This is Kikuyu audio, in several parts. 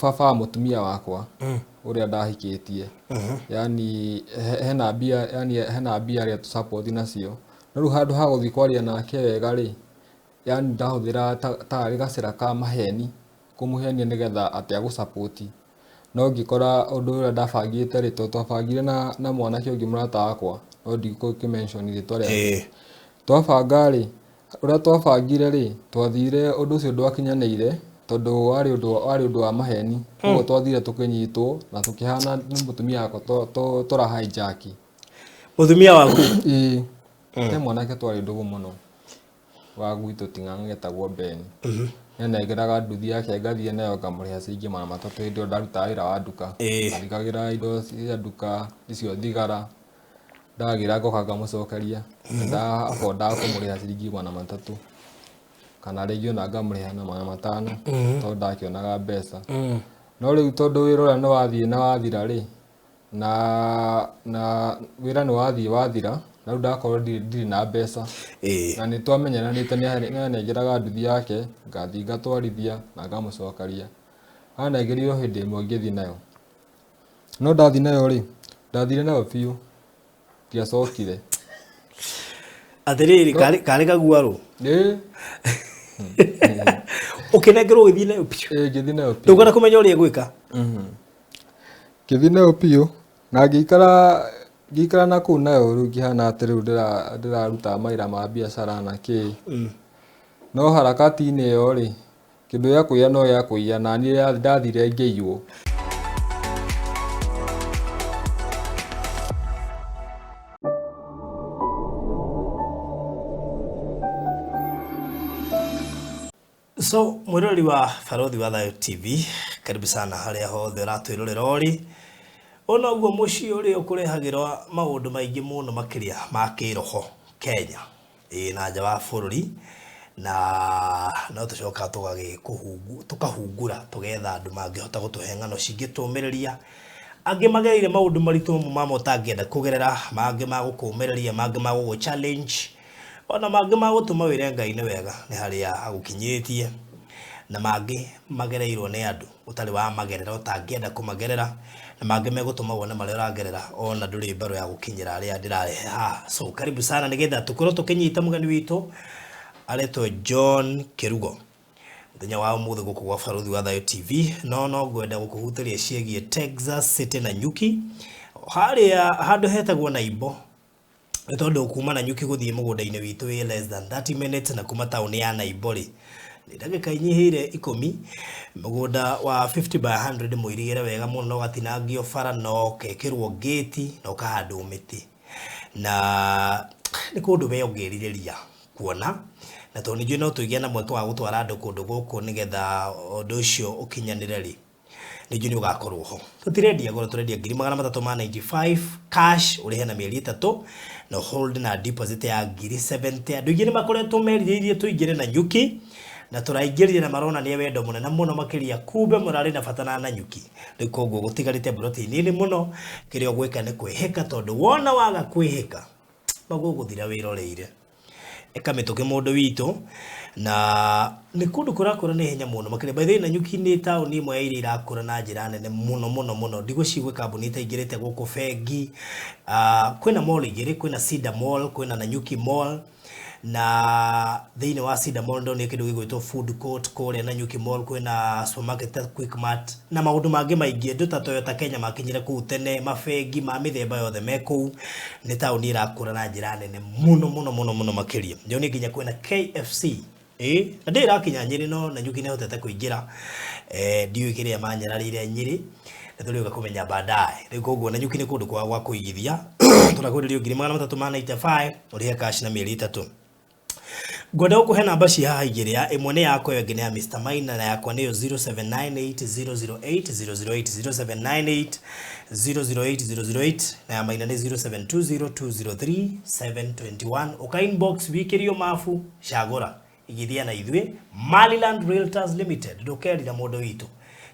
Baba wa mũtumia wakwa ũrĩa ndahikĩtie, yani hena mbia, yani hena mbia arĩa tũ-support nacio, no rĩu handũ ha gũthiĩ kwaria nake wega rĩ, yani ndahũthĩra tarĩ gacĩra ka maheni kũmũhenia nĩgetha atĩ agũ-support. No ngĩkora ũndũ ũrĩa ndabangĩte rĩ, tondũ twabangire na mwanake ũngĩ mũrata wakwa, no ndigũkĩ mention rĩtwa rĩake. Twabanga rĩ, ũrĩa twabangire rĩ, twathire ũndũ ũcio ndwakinyanĩire tondũ warĩ ũndũ wa maheni. Koguo twathire tũkĩnyitwo na tũkĩhana nĩ mũtumia wakwa tũra hijack. Mũtumia waku? Ĩĩ. He mwanake twarĩ ndũgũ mũno wa gwitũ Ting'ang'a etagwo Ben. Nĩanengeraga nduthi yake ngathiĩ nayo ngamũrĩha ciringi 300 hĩndĩ ĩyo ndarutaga wĩra wa nduka. Ngathikagĩra indo cia nduka icio thigara, ndagĩra ngoka ngamũcokeria. Ndakondaga kũmũrĩha ciringi 300 kana rĩngĩ ona ngamũrĩha na 500 tondũ ndakĩonaga mbeca. No rĩu tondũ wĩra ũrĩa nĩ wathiĩ na wathira rĩ, na wĩra nĩ wathiĩ wathira, na rĩu ndakorwo ndirĩ na mbeca. Na nĩ twamenyeranĩte, nĩ anengeraga nduthi yake ngathiĩ ngatwarithia na ngamũcokeria. Anengerire o hĩndĩ ĩmwe ngĩthiĩ nayo. No ndathiĩ nayo rĩ, ndathire nayo biũ, ndiacokire. Atĩrĩrĩ, karĩ kaguarũ? Ĩĩ. Ũkĩnengerwo ũgĩthiĩ nayo biũ? Ĩĩ, ngĩthiĩ nayo biũ. Ndũkwenda kũmenya ũrĩa ĩgwĩka? Ngĩthiĩ nayo biũ na ngĩikara na kũu nayo rĩu ngĩhana atĩ rĩu ndĩraruta mawĩra ma biacara na kĩ. No harakati-inĩ ĩyo rĩ, kĩndũ gĩa kũiya no gĩa kũiya, na niĩ ndathire ngĩiywo. So mwĩroreri wa Barothi wa Thayo TV, karibu sana harĩa hothe ũratwĩrorera ũrĩ. Ũyũ noguo mũciĩ ũrĩa ũkũrehagĩra maũndũ maingĩ mũno makĩria ma kĩroho Kenya ĩĩ na nja wa bũrũri, na no tũcokaga tũkahungura tũgetha andũ mangĩhota gũtũhe ng'ano cingĩtũmĩrĩria. Angĩ magereire maũndũ maritũ mamwe mamo ũtangĩenda kũgerera, mangĩ ma gũkũmĩrĩria, mangĩ ma gũgũ challenge, ona mangĩ ma gũtũma wĩre Ngai nĩ wega nĩ harĩa agũkinyĩtie, na mangĩ magereirwo nĩ andũ ũtarĩ wamagerera ũtangĩenda kũmagerera, na mangĩ megũtũma wone marĩa ũragerera ona ndũrĩ mbarũ ya gũkinyĩra arĩa ndĩrarehe haha. So karibu sana nĩgetha tũkorwo tũkĩnyita mũgeni witũ aretwo John Kĩrugo mũthenya wa ũmũthĩ gũkũ gwa Barothi wa Thayo TV. No ngwenda gũkũhutĩria ciĩgiĩ Texas City na Nyuki harĩa handũ hetagwo Naimbo, nĩ tondũ kuma Nanyuki gũthiĩ mũgũnda-inĩ witũ wĩ less than 30 minutes, na kuma taũni ya Naimbo rĩ nĩ ndagĩka inyihĩire 10. Mũgũnda wa 50 by 100 mũirigĩre wega mũno, na ũgatinangio bara na ũkekĩrwo ngĩti na ũkahandwo mĩtĩ, na nĩ kũndũ we ũngĩrirĩria kuona. Na tondũ ningĩ no tũgĩe na mweke wa gũtwara andũ kũndũ gũkũ nĩgetha ũndũ ũcio ũkinyanĩre rĩ, ningĩ nĩ ũgakorwo ho. Tũtirendia goro, tũrendia ngiri 395 cash, ũrĩhe na mĩeri 3 na hold na deposit ya ngiri 70. Andũ aingĩ nĩ makoretwo merirĩirie tũingĩre Nanyuki na tũraingĩrire na maronania wendo mũnene mũno makĩria, kumbe mũrarĩ na bata na Nanyuki. Rĩu koguo gũtigarĩte mburoti nini mũno, kĩrĩa ũgwĩka nĩ kwĩhĩka, tondũ wona waga kwĩhĩka magũgũthira wĩroreire. Ĩka mĩtũkĩ mũndũ witũ, na nĩ kũndũ kũrakũra na ihenya mũno makĩria. By the way, Nanyuki nĩ taũni ĩmwe ya iria irakũra na njĩra nene mũno mũno mũno. Ndigwĩciria gwĩ kambuni ĩtaingĩrĩte gũkũ, bengi, kwĩna mall igĩrĩ, kwĩna Cedar Mall, kwĩna Nanyuki Mall. Na thĩinĩ wa Cedar Mall ndonire kĩndũ gĩgwĩtwo food court. Kũrĩa Nanyuki Mall kwĩna supermarket ta Quickmart na maũndũ mangĩ maingĩ. Andũ ta Toyota Kenya makinyire kũu tene, mabengi ma mĩthemba yothe me kũu. Nĩ taũni ĩrakũra na njĩra nene mũno mũno mũno mũno makĩria. Ndĩronire nginya kwĩna KFC, ĩĩ na ndĩrĩ ĩrakinya Nyĩrĩ, no Nanyuki nĩ ĩhotete kũingĩra. Ndiũĩ kĩrĩa manyararĩire Nyĩrĩ, na tũrĩũka kũmenya baadaye. Rĩu koguo Nanyuki nĩ kũndũ kwega gwa kũigithia. Tũrakwenderia ngiri 395, ũrĩhe cash na mĩeri 3. Ngwenda gũkũhe namba ci haha igĩrĩ, ya ĩmwe nĩ yakwa, ĩyo ĩngĩ nĩ ya Mr Maina, na yakwa nĩyo 0798008008, 0798 008 008, na ya Maina nĩ 0720203721. Ũka inbox wikĩrio mabu, cagũra, igithia na ithuĩ Maryland Realtors Limited. Ndũkerira mũndũ witũ.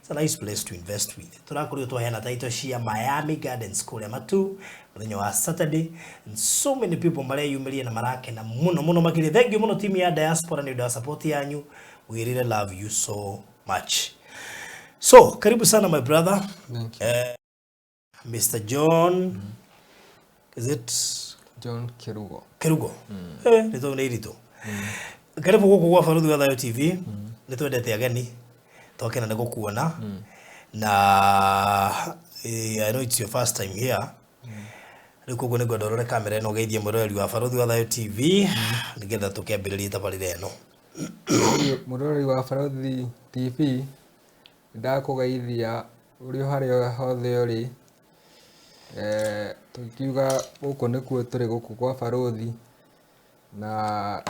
It's a nice place to invest with. Tũrakorirwo twaheana title cia Miami Gardens kũrĩa Matu mũthenya wa Saturday, and so many people mareyumĩria na marakena mũno mũno makĩria. Thank you mũno team ya diaspora nĩ ũndũ wa support yanyu. We really love you so much. So karibu sana my brother. Thank you. Mr. John. Is it John Kerugo. Kerugo? Nĩ tondũ nĩ iritũ. Karibu gũkũ gwa Baruthi wa Thayũ TV. Nĩ twendete ageni, twakena nĩ gũkuona. Na I know it's your first time here. Rĩu koguo nĩ ngwenda ũrore kamera ĩno, ũgeithie mwĩroreri wa Baruthi wa Thayũ TV, nĩgetha tũkĩambĩrĩrie tabarĩra ĩno. Mũroreri wa Baruthi TV, ndakũgeithia ũrĩ o harĩa hothe ũrĩ. Tũkiuga gũkũ nĩkuo tũrĩ, gũkũ kwa Baruthi, na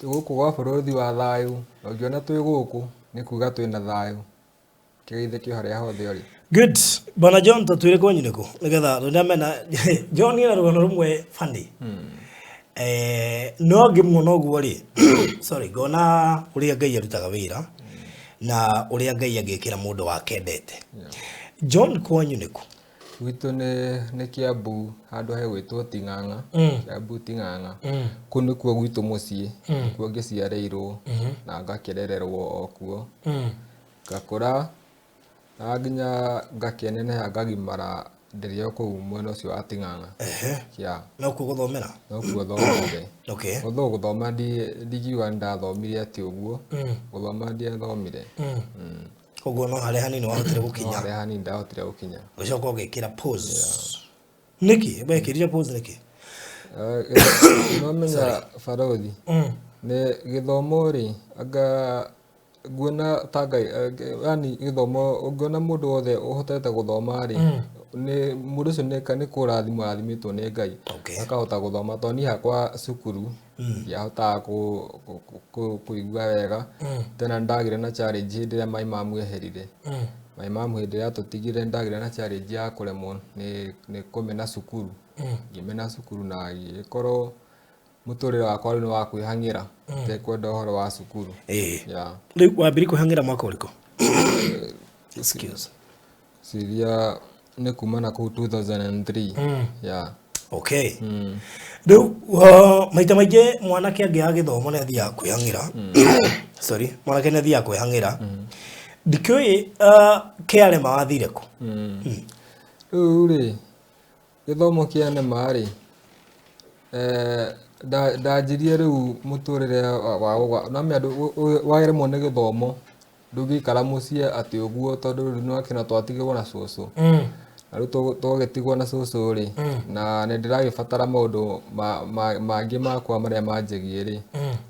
gũkũ gwa Baruthi wa Thayũ, na ũngĩona twĩ gũkũ nĩ kuga twĩna thayũ. Kĩgeithĩke o harĩa hothe ũrĩ. Good. Bwana John, tũtwĩre kwanyu nĩkũ, nĩgetha ndamena John ena rũgano rũmwe funny. No ngĩmuona ũguo rĩ, sorry, ngona ũrĩa Ngai arutaga wĩra na ũrĩa Ngai angĩkĩra mũndũ wakendete. John, kwanyu nĩkũ? Gwitũ nĩ Kiambu, handũ hegwĩtwo Ting'ang'a. Kiambu Ting'ang'a. Kũu nĩkuo gwitũ mũciĩ, nĩkuo ngĩciarĩirwo na ngakĩrererwo o kuo. Ngakũra na nginya ngakĩneneha, ngagimara ndĩrĩ o kũu mwena ũcio wa Ting'ang'a. Yeah. No kuo gũthomera? No kuo thomire. Although gũthoma ndingiuga nĩndathomire atĩ ũguo, gũthoma ndiathomire. Koguo no harĩa hanini wahotire gũkinya. No harĩa hanini ndahotire gũkinya. Ũgĩcoka ũgĩkĩra pause. Nĩkĩ? Wekĩrire pause nĩkĩ? No menya Barothi, nĩ gĩthomo rĩ, anga nguona ta Ngai, yani gĩthomo, ũngĩona mũndũ wothe ũhotete gũthoma rĩ, nĩ mũndũ ũcio nĩ kũrathimwo arathimĩtwo nĩ Ngai. Akahota gũthoma, tondũ niĩ hakwa cukuru ndiahotaga kũigua wega. Tena nĩndagĩire na challenge hĩndĩ ĩrĩa my mom eherire. My mom hĩndĩ ĩrĩa atũtigire, nĩndagĩire na challenge ya kũremwo nĩ kũmena cukuru. Ngĩmena cukuru na gĩgĩkorwo mũtũrĩre wakwa rĩu nĩ wa kwĩhang'ĩra, itekwenda ũhoro wa cukuru. Yeah. Rĩu wambirie kwĩhang'ĩra mwaka ũrĩkũ? Excuse. Ciria nĩ kuma na kũu 2003. Yeah. Okay. Rĩu maita maingĩ mwanake angĩaga gĩthomo nĩ athiaga kwĩhang'ĩra. Sorry, mwanake nĩ athiaga kwĩhang'ĩra. Ndikĩũĩ kĩarema wathire kũ? Rĩu rĩ, gĩthomo kĩa nema rĩ, ndanjirie rĩu mũtũrĩre wa na andũ waremwo nĩ gĩthomo, ndũngĩikara mũciĩ atĩ ũguo, tondũ rĩu nĩwakĩona twatigirwo na cũcũ. Na rĩu tũgĩtigwo na cũcũ rĩ, na nĩ ndĩragĩbatara maũndũ mangĩ makwa marĩa manjĩgiĩ rĩ,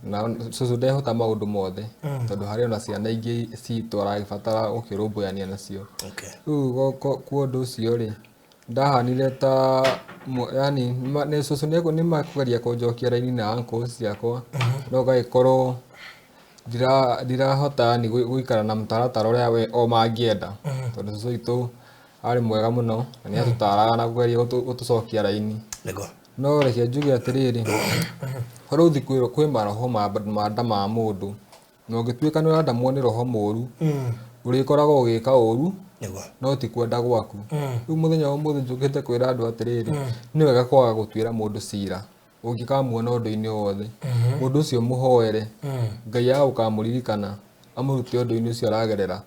na cũcũ ndehota maũndũ mothe, tondũ harĩ ona ciana ingĩ citũ aragĩbatara gũkĩrũmbũyania nacio. Rĩu kwa ũndũ ũcio rĩ, ndahanire ta yani nĩ cũcũ nĩ makũgeria kũnjokia raini na uncles ciakwa, no ngagĩkorwo ndirahota ni gũikara na mũtaratara ũrĩa we o mangĩenda, tondũ cũcũ witũ arĩ mwega mũno na nĩ atũtaraga na kũgeria gũtũcokia raini. No reke njuge atĩrĩrĩ, Baruthi kwĩ maroho ma nda ma mũndũ, na ũngĩtuĩka nĩ ũrandamwo nĩ roho mũru, ũrĩkoragwo ũgĩka ũru, no ti kwenda gwaku. Rĩu mũthenya wa ũmũthĩ njũkĩte kwĩra andũ atĩrĩrĩ, nĩ wega kwaga gũtuĩra mũndũ cira ũngĩkamuona ũndũ-inĩ wothe. Mũndũ ũcio mũhoere, Ngai agũkamũririkana amũrute ũndũ-inĩ ũcio aragerera.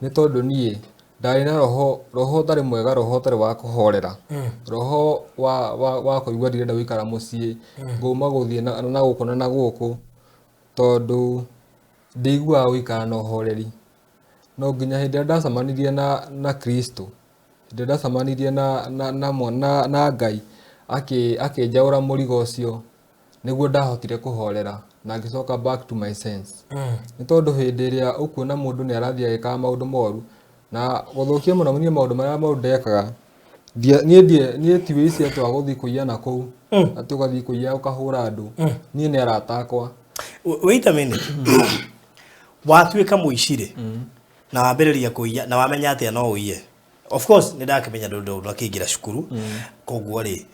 Nĩ tondũ niĩ ndarĩ na roho ũtarĩ mwega, roho ũtarĩ wa kũhorera, roho wa kũigua ndirenda gũikara mũciĩ, ngauma gũthiĩ na gũkũ na gũkũ, tondũ ndiguaga gũikara na ũhoreri. No nginya hĩndĩ ĩrĩa ndacemanirie na Kristo, hĩndĩ ĩrĩa ndacemanirie na Ngai, akĩnjaũra mũrigo ũcio, nĩguo ndahotire kũhorera na ngĩcoka back to my sense. Nĩ tondũ hĩndĩ ĩrĩa ũkuona mũndũ nĩ arathiĩ agĩkaga maũndũ moru, na gũthũkia mũno niĩ maũndũ marĩa moru ndekaga, niĩ ti wĩici atĩ wa gũthiĩ kũiya na kũu, atĩ ũgathiĩ kũiya ũkahũra andũ, niĩ nĩ arata akwa. Wait a minute. Watuĩka mũici rĩ, na wambĩrĩria kũiya, na wamenya atĩa no ũiye? Of course nĩ ndakĩmenya ndũndũ ndakĩingĩra cukuru, koguo rĩ,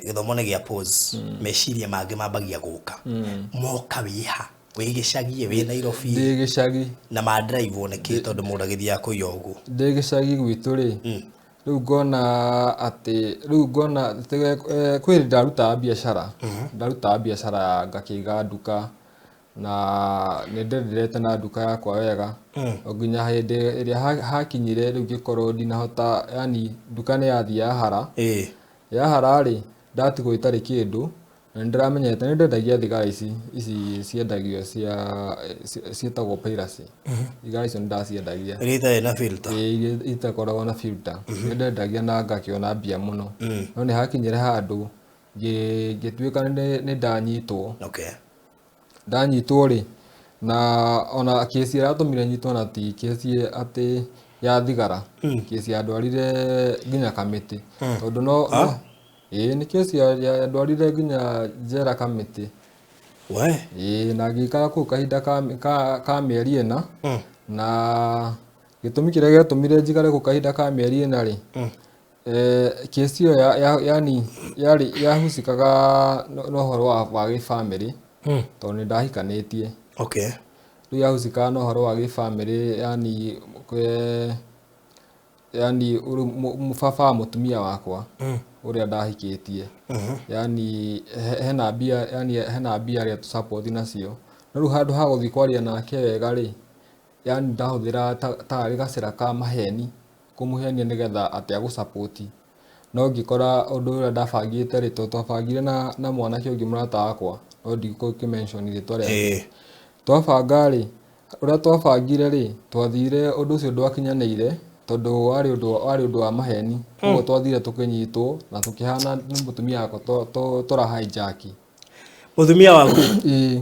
gĩthomo nĩ gĩa pause, meciria mangĩ mambagia gũka. Moka wĩha, wĩ gĩcagi, wĩ Nairobi. Ndĩ gĩcagi. Na ma drive nĩ kĩ, tondũ mũndũ agĩthiaga kũiya ũguo? Ndĩ gĩcagi gwitũ rĩ, rĩu ngona atĩ, rĩu ngona, kwĩ hĩndĩ ndarutaga biacara, ndarutaga biacara ngakĩiga nduka, Na nĩ ndenderete na nduka yakwa wega o nginya hĩndĩ ĩrĩa hakinyire rĩu ngĩkorwo ndinahota, yani nduka nĩ yathiĩ yahara. Yahara rĩ, ndatigwo itarĩ kĩndũ, na nĩ ndĩramenyete nĩ ndendagia thigara ici ici ciendagio cia ciĩtagwo piracy. Thigara icio nĩ ndaciendagia. Iria itarĩ na filter. Ĩĩ, iria itakoragwo na filter. Nĩ ndendagia na ngakĩona mbia mũno. No nĩ hakinyire handũ ngĩtuĩka nĩ ndanyitwo. Ndanyitwo rĩ, na ona kĩci ĩratũmire nyitwo na ti kĩci atĩ ya thigara, kĩci yandwarire nginya kamĩtĩ. Tondũ no ĩĩ nĩ kĩci yandwarire nginya njera kamĩtĩ. We. Ĩĩ, na ngĩikara kũu kahinda ka mĩeri 4. Na gĩtũmi kĩrĩa gĩatũmire njikare kũu kahinda ka mĩeri 4 rĩ, kĩci ĩyo yani yarĩ yahusikaga na ũhoro wa gĩbamĩrĩ, tondũ nĩ ndahikanĩtie. Rĩu yahusikaga na ũhoro wa gĩbamĩrĩ, yani yani baba wa mũtumia wakwa ũrĩa ndahikĩtie. Yani hena mbia, yani hena mbia arĩa tũ-support nacio. No rĩu handũ ha gũthiĩ kwaria nake wega rĩ, yani ndahũthĩra tarĩ gacĩra ka maheni kũmũhenia nĩgetha atĩ agũ-support. No ngĩkora ũndũ ũrĩa ndabangĩte rĩ, tondũ twabangire na mwanake ũngĩ mũrata wakwa, no ndigũkĩ-mention rĩtwa rĩake. Twabanga rĩ, ũrĩa twabangire rĩ, twathire ũndũ ũcio ndwakinyanĩire, tondũ warĩ ũndũ wa maheni. Koguo twathire tũkĩnyitwo na tũkĩhana nĩ mũtumia wakwa tũra hijack. Mũtumia waku? Ĩĩ.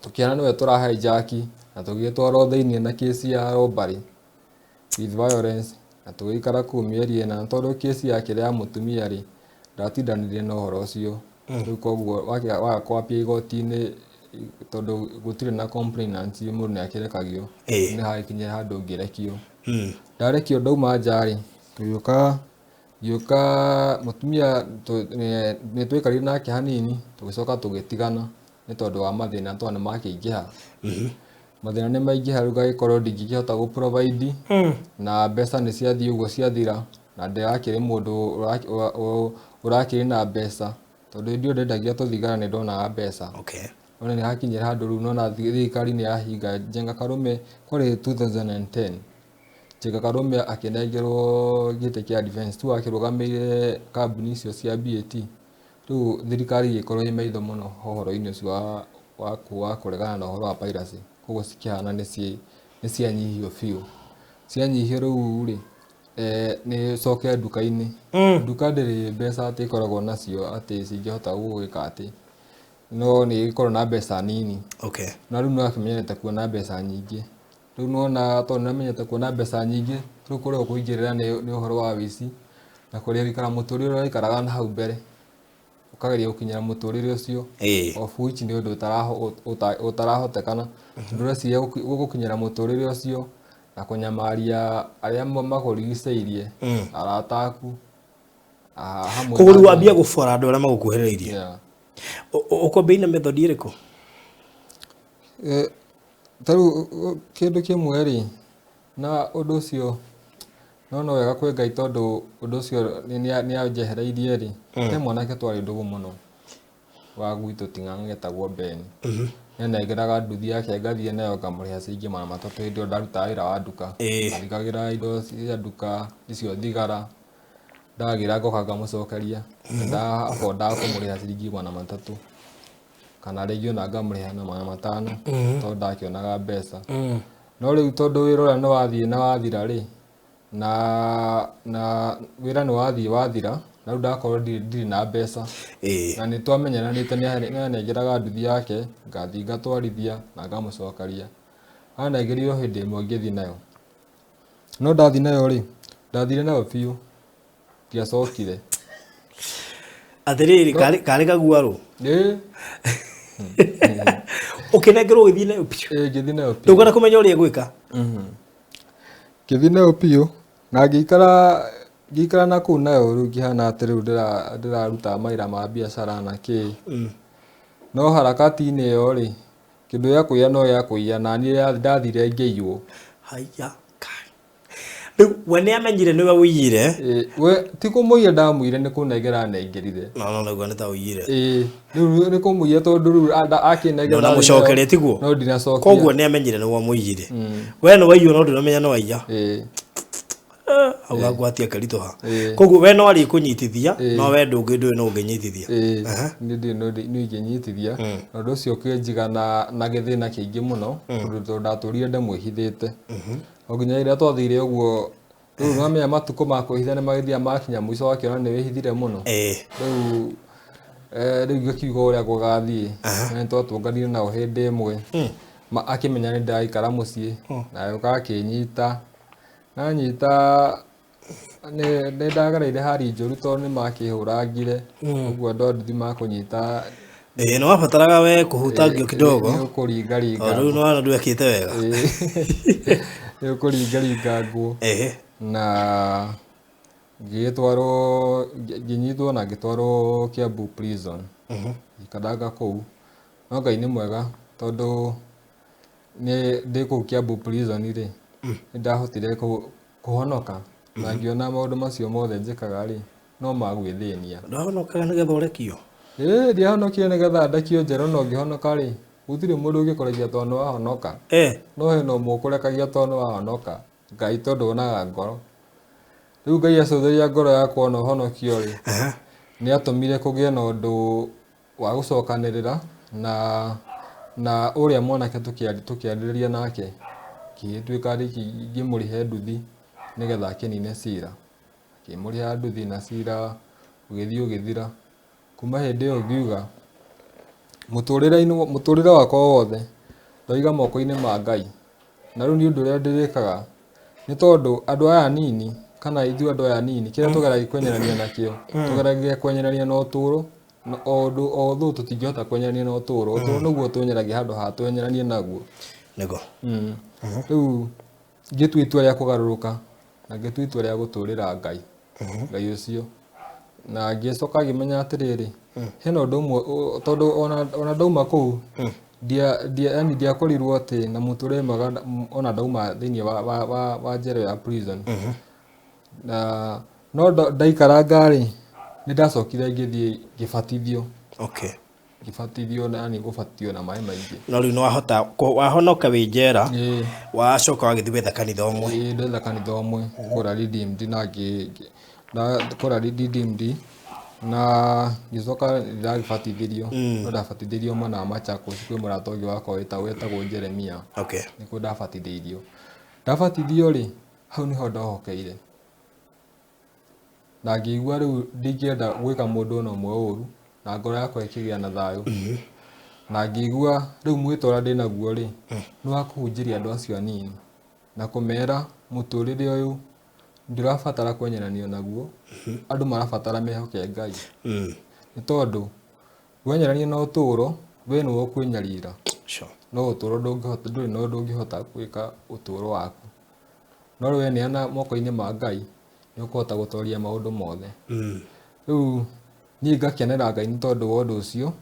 Tũkĩhana nĩwe tũra hijack na tũgĩtwarwo thĩiniĩ na kesi ya robbery with violence, na tũgĩikara kũu mĩeri 4, tondũ kesi yake ya mũtumia rĩ, ndatindanire na ũhoro ũcio. Rĩu koguo waga kwambia igoti-inĩ, tondũ gũtirĩ na complainant, mũndũ nĩ akĩrekagio. Nĩ hagĩkinyire handũ ngĩrekio. Ndarekio ndauma nja rĩ, ngĩũka mũtumia nĩ twaikarire nake hanini, tũgĩcoka tũgĩtigana nĩ tondũ wa mathĩna, tondũ nĩ makĩingĩha. Mathĩna nĩ maingĩha rĩu ngagĩkorwo ndingĩkĩhota gũ provide, na mbeca nĩ ciathiĩ ũguo ciathira, na ndĩrakĩrĩ mũndũ ũrakĩrĩ na mbeca, tondũ hĩndĩ ĩyo ndendagia tũthigara nĩ ndonaga mbeca. Ona nĩ hakinyire handũ rĩu nona thirikari nĩ yahinga Njenga Karume kwarĩ 2010. Njenga Karume akĩnengerwo gĩtĩ kĩa defense, tu akĩrũgamĩrĩire kambuni icio cia BAT. Rĩu thirikari ĩgĩkorwo ĩ maitho mũno ũhoro-inĩ ũcio wa kũregana na ũhoro wa piracy. Koguo cikĩhana nĩ cianyihio biũ. Cianyihio rĩu rĩ, nĩ coke nduka-inĩ. Nduka ndĩrĩ mbeca atĩ ĩkoragwo nacio atĩ cingĩhota gũgĩka atĩ, no nĩ ĩkoragwo na mbeca nini. Na rĩu nĩ wakĩmenyerete kuona mbeca nyingĩ. Rĩu nĩwona tondũ nĩamenyete kuona mbeca nyingĩ, rĩu kũrĩa ũkũingĩrĩra nĩ ũhoro wa wĩici na kũrĩa gũikara mũtũrĩre ũrĩa waikaraga na hau mbere, ũkageria gũkinyĩra mũtũrĩre ũcio, of which nĩ ũndũ ũtarahotekana. Tondũ ũreciria gũkinyĩra mũtũrĩre ũcio na kũnyamaria arĩa makũrigicĩirie, arata aku, hamwe Koguo rĩu na wambia gũbora andũ arĩa magũkuhĩrĩirie. Yeah. Ũkwambia na method ĩrĩkũ? Ta rĩu kĩndũ kĩmwe rĩ, na ũndũ ũcio no wega kwĩ Ngai tondũ ũndũ ũcio nĩ anjehereirie rĩ, he mwanake twarĩ ndũgũ mũno wa gwitũ Ting'ang'a etagwo Ben. Nĩanengeraga nduthi yake ngathiĩ nayo ngamũrĩha ciringi 300 hĩndĩ ĩyo ndarutaga wĩra wa nduka. Ndarigagĩra indo cia nduka icio thigara, ndagĩra ngoka ngamũcokeria. Nda-affordaga kũmũrĩha ciringi 300 kana rĩngĩ ona ngamũrĩha na 500 tondũ ndakĩonaga mbeca. No rĩu tondũ wĩra ũrĩa nĩ wathiĩ na wathira rĩ, na wĩra nĩ wathiĩ wathira, na rĩu ndakorwo ndirĩ na mbeca. Na nĩ twamenyeranĩte, nĩ anengeraga nduthi yake, ngathiĩ ngatwarithia na ngamũcokeria. Anengerire o hĩndĩ ĩmwe ngĩthiĩ nayo. No ndathiĩ nayo rĩ, ndathire nayo biũ, ndiacokire. Atĩrĩrĩ, karĩ kaguarũ? Ĩĩ. Ũkĩnengerwo ũgĩthiĩ nayo biũ? Ĩĩ, ngĩthiĩ nayo biũ. Ndũkwenda kũmenya ũrĩa ĩgwĩka? Ngĩthiĩ nayo biũ, na ngĩikara na kũu nayo rĩu ngĩhana atĩ rĩu ndĩraruta mawĩra ma biacara na kĩ. No harakati-inĩ ĩyo rĩ, kĩndũ gĩa kũiya no gĩa kũiya, na niĩ ndathire ngĩiywo. Haiya, Ngai. Rĩu we nĩ amenyire nĩwe ũiyire? Ĩĩ, we ti kũmũiya ndamũire, nĩ kũnengera anengerire. No no nĩguo nĩ ta ũiyire. Ĩĩ, rĩu nĩ kũmũiya tondũ rĩu akĩnengera. Na mũcokerie tiguo? No ndinacokia. Koguo nĩ amenyire nĩwe mũiyire. We nĩ waiywo no ndũramenya nĩ waiya. Ĩĩ. Hau gangwatia karitũha. Ĩĩ. Koguo we no arĩkũnyitithia no we ndũngĩ ndũĩ no ũngĩnyitithia. Ĩĩ, niĩ ndirĩ no nĩ ingĩnyitithia. Na ũndũ ũcio ũkĩnjiga na gĩthĩna kĩingĩ mũno tondũ ndatũrire ndĩmwĩhithĩte. O nginya rĩrĩa twathire ũguo, rĩu nĩwamenya matukũ ma kwĩhitha nĩ magĩthiaga makinya mũico wakĩona nĩ wĩhithire mũno. Rĩu rĩu ngĩkiuga ũrĩa gũgathiĩ. Na nĩ twatũnganire nao hĩndĩ ĩmwe. Akĩmenya nĩ ndĩraikara mũciĩ na agĩũka akĩnyita. Nanyita nĩ ndagereire hali njũru tondũ nĩ makĩhũrangire. Ũguo andũ a nduthi makũnyita. Ĩĩ, nĩ wabataraga we kũhutangio kidogo. Nĩ ũkũringaringa. Tondũ rĩu nĩwona ndwekĩte wega. Nĩ ũkũringaringa nguo. Na ngĩgĩtwarwo, ngĩnyitwo na ngĩtwarwo Kiambu prison. Ngĩikaraga kũu. No Ngai nĩ mwega tondũ nĩ ndĩ kũu Kiambu prison rĩ, nĩ ndahotire kũhonoka na ngĩona maũndũ macio mothe njĩkaga rĩ, no ma gwĩthĩnia. Ndwahonokaga nĩgetha ũrekio? Ĩĩ, ndiahonokire nĩgetha ndekio njera, no ngĩhonoka rĩ, gũtirĩ mũndũ ũngĩkũrekia tondũ nĩ wahonoka. No hena ũmwe ũkũrekagia tondũ nĩ wahonoka, Ngai tondũ onaga ngoro. Rĩu Ngai acũthĩria ngoro yakwa ona ũhonokio rĩ, nĩ atũmire kũgĩe na ũndũ wa gũcokanĩrĩra na ũrĩa mwanake tũkĩarĩrĩria nake, ngĩgĩtuĩka ngĩmũrĩhe nduthi nĩgetha akĩnine cira. Ngĩmũrĩha nduthi na cira ũgĩthiĩ ũgĩthira. Kuma hĩndĩ ĩyo ngiuga mũtũrĩre-inĩ, mũtũrĩre wakwa wothe ndaiga moko-inĩ ma Ngai. Na rĩu nĩ ũndũ ũrĩa ndĩrĩkaga nĩ tondũ andũ aya anini kana ithuĩ andũ aya anini kĩrĩa tũgeragia kwenyerania nakĩo, tũgeragia kwenyerania na ũtũũro, o ũndũ o ũndũ tũtingĩhota kwenyerania na ũtũũro. Ũtũũro nĩguo twenyeragia handũ ha twenyeranie naguo. Nĩguo. Rĩu ngĩtua itua rĩa kũgarũrũka na ngĩtua itua rĩa gũtũrĩra Ngai. Ngai ũcio. Na ngĩcoka ngĩmenya atĩrĩrĩ, hena ũndũ ũmwe tondũ ona ndauma kũu, yani ndiakorirwo atĩ na mũtũrĩre mwega ona ndauma thĩinĩ wa njera ya prison. Na no ndaikaranga rĩ, nĩ ndacokire ngĩthiĩ ngĩbatithio. Ngĩbatithio na nĩ gũbatithio na maĩ maingĩ. No rĩu nĩ wahota wahonoka wĩ njera, wacoka wagĩthiĩ gwetha kanitha ũmwe. Ĩĩ, ndetha kanitha ũmwe kũrĩa Redeemed na kũrĩa Redeemed na ngĩcoka ndagĩbatithirio. No ndabatithirio mwena wa Machakos kwĩ mũrata ũngĩ wakwa wetagwo Jeremia. Nĩkuo ndabatithĩirio. Ndabatithio rĩ, hau nĩho ndohokeire. Na ngĩigua rĩu ndingĩenda gwĩka mũndũ ona ũmwe ũru, na ngoro yakwa ĩkĩgĩa na thayũ. Na ngĩigua rĩu mwĩto ũrĩa ndĩnaguo rĩ, nĩ wa kũhunjĩria andũ acio anini na kũmera mũtũrĩre ũyũ ndũrabatara kwenyeranio naguo, andũ marabatara mehoke Ngai. Nĩ tondũ wenyerania na ũtũũro, we nĩwe ũkwĩnyarira. No ũtũũro ndũngĩhota, ndũrĩ na ũndũ ũngĩhota gwĩka ũtũũro waku. No rĩu weneana moko-inĩ ma Ngai, nĩ ũkũhota gũtoria maũndũ mothe. Rĩu niĩ ngakenera Ngai nĩ tondũ wa ũndũ ũcio,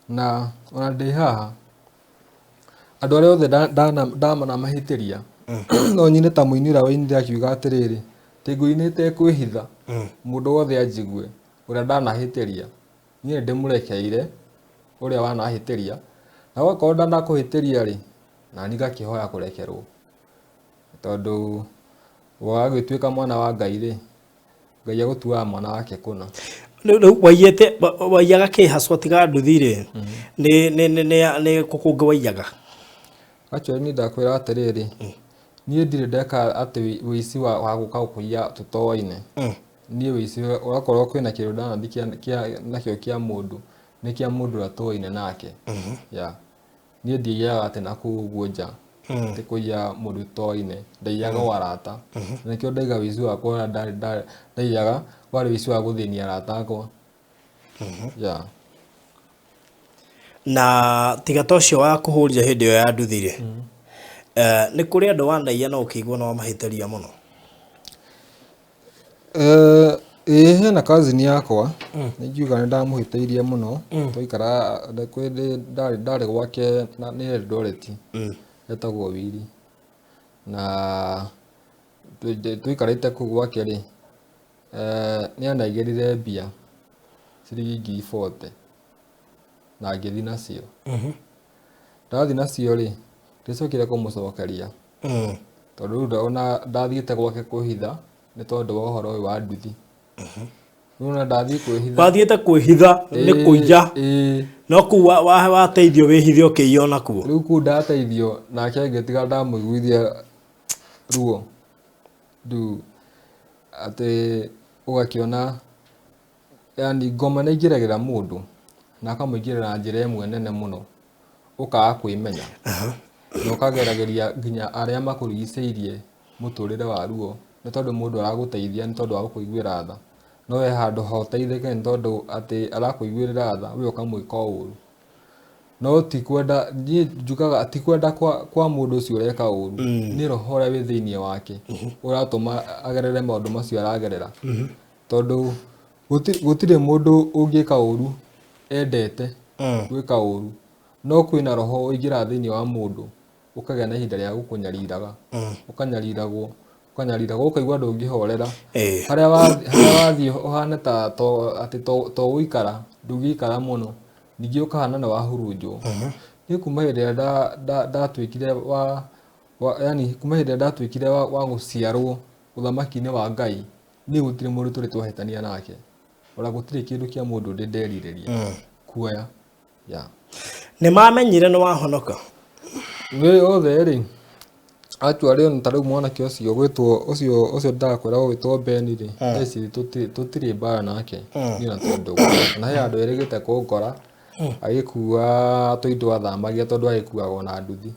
na ona ndĩ haha, andũ arĩa othe ndanamahĩtĩria, no nyine ta mũini ũrĩa wainire akiuga atĩrĩrĩ, atĩ ngũinĩte kwĩhitha, mũndũ wothe anjigue, ũrĩa ndanahĩtĩria, niĩ nĩndĩmũrekeire ũrĩa wanahĩtĩria, na wakorwo ndanakũhĩtĩria rĩ, nani ngakĩhoya kũrekerwo. Tondũ wagĩtuĩka mwana wa Ngai rĩ, Ngai agũtuaga mwana wake kũna. Rĩu waiyĩte, waiyaga kĩ haswa tiga nduthi rĩ? Nĩ kũ kũngĩ waiyaga? Actually niĩ ndakwĩra atĩrĩrĩ, niĩ ndirĩ ndeka atĩ ũici wa gũka kũiya tũtoaine. Niĩ ũici ũgakorwo kwĩna kĩndũ ndanathiĩ nakĩo kĩa mũndũ, nĩ kĩa mũndũ ũrĩa tũaine nake. Yeah. Niĩ ndiaiyaga atĩ na kũu ũguo nja, atĩ kũiya mũndũ tũtoaine, ndaiyaga o arata. Na nĩkĩo ndaiga ũici wakwa ũrĩa ndaiyaga, warĩ ũici wa gũthĩnia arata akwa. Yeah. Na tiga ta ũcio wa kũhũrire hĩndĩ ĩyo ya nduthi rĩ, nĩ kũrĩ andũ wanaiya na ũkĩigua nĩ wamahĩtĩria mũno? Ĩĩ hena cousin yakwa, nĩ ingiuga nĩ ndamũhĩtĩirie mũno, twaikara ndarĩ gwake nĩ Eldoret, etagwo Willy. Na Tũikarĩte kũu gwake rĩ, nĩ anaigĩrire mbia ciringi 40,000 na ngĩthiĩ nacio. Ndathiĩ nacio rĩ, ndĩcokire kũmũcokeria tondũ rĩu ona ndathiĩte gwake kwĩhitha nĩ tondũ wa ũhoro ũyũ wa nduthi. Rĩu ona ndathiĩ kwĩhitha, Wathiĩte kwĩhitha nĩ kũiya? Ĩĩ. No kũu wateithio wĩhithe ũkĩiya ona kuo? Rĩu kũu ndateithio nake ngĩtiga ndamũiguithia ruo. Rĩu atĩ ũgakĩona yani ngoma nĩ ingĩragĩra mũndũ na akamũingĩrĩra na njĩra ĩmwe nene mũno, ũkaga kwĩmenya na ũkageragĩria nginya arĩa makũrigicĩirie mũtũrĩre wa ruo, nĩ tondũ mũndũ aragũteithia nĩ tondũ wa gũkũiguĩra tha, no we handũ ha ũteithĩke nĩ tondũ atĩ arakũiguĩrĩra tha, we ũkamwĩka ũru. No ti kwenda, niĩ njugaga ti kwenda kwa mũndũ ũcio ũreka ũru, nĩ roho ũrĩa wĩ thĩinĩ wake ũratũma agerere maũndũ macio aragerera, tondũ gũtirĩ mũndũ ũngĩka ũru endete gwĩka ũru, no kwĩna roho ũingĩraga thĩinĩ wa mũndũ ũkagĩa na ihinda rĩa gũkũnyariraga, ũkanyariragwo, ũkanyariragwo, ũkaigua ndũngĩhorera. Harĩa wathiĩ ũhane ta atĩ to gũikara, ndũngĩikara mũno, ningĩ ũkahana nĩ wahurunjwo. Niĩ kuma hĩndĩ ĩrĩa ndatuĩkire wa, yani kuma hĩndĩ ĩrĩa ndatuĩkire wa gũciarwo ũthamaki-inĩ wa Ngai, niĩ gũtirĩ mũndũ tũrĩ twahĩtania nake, ona gũtirĩ kĩndũ kĩa mũndũ ndĩ nderirĩria kuoya. Yeah. Nĩ mamenyire nĩ wahonoka? Nĩ othe rĩ, actually ona ta rĩu mwanake ũcio gwĩtwo ũcio ndakwĩra ũgwĩtwo Ben rĩ, thaa ici tũtirĩ mbara nake, niĩ na tondũ na he handũ erĩgĩte kũngora agĩkua tũindo athamagia, tondũ agĩkuagwo na nduthi,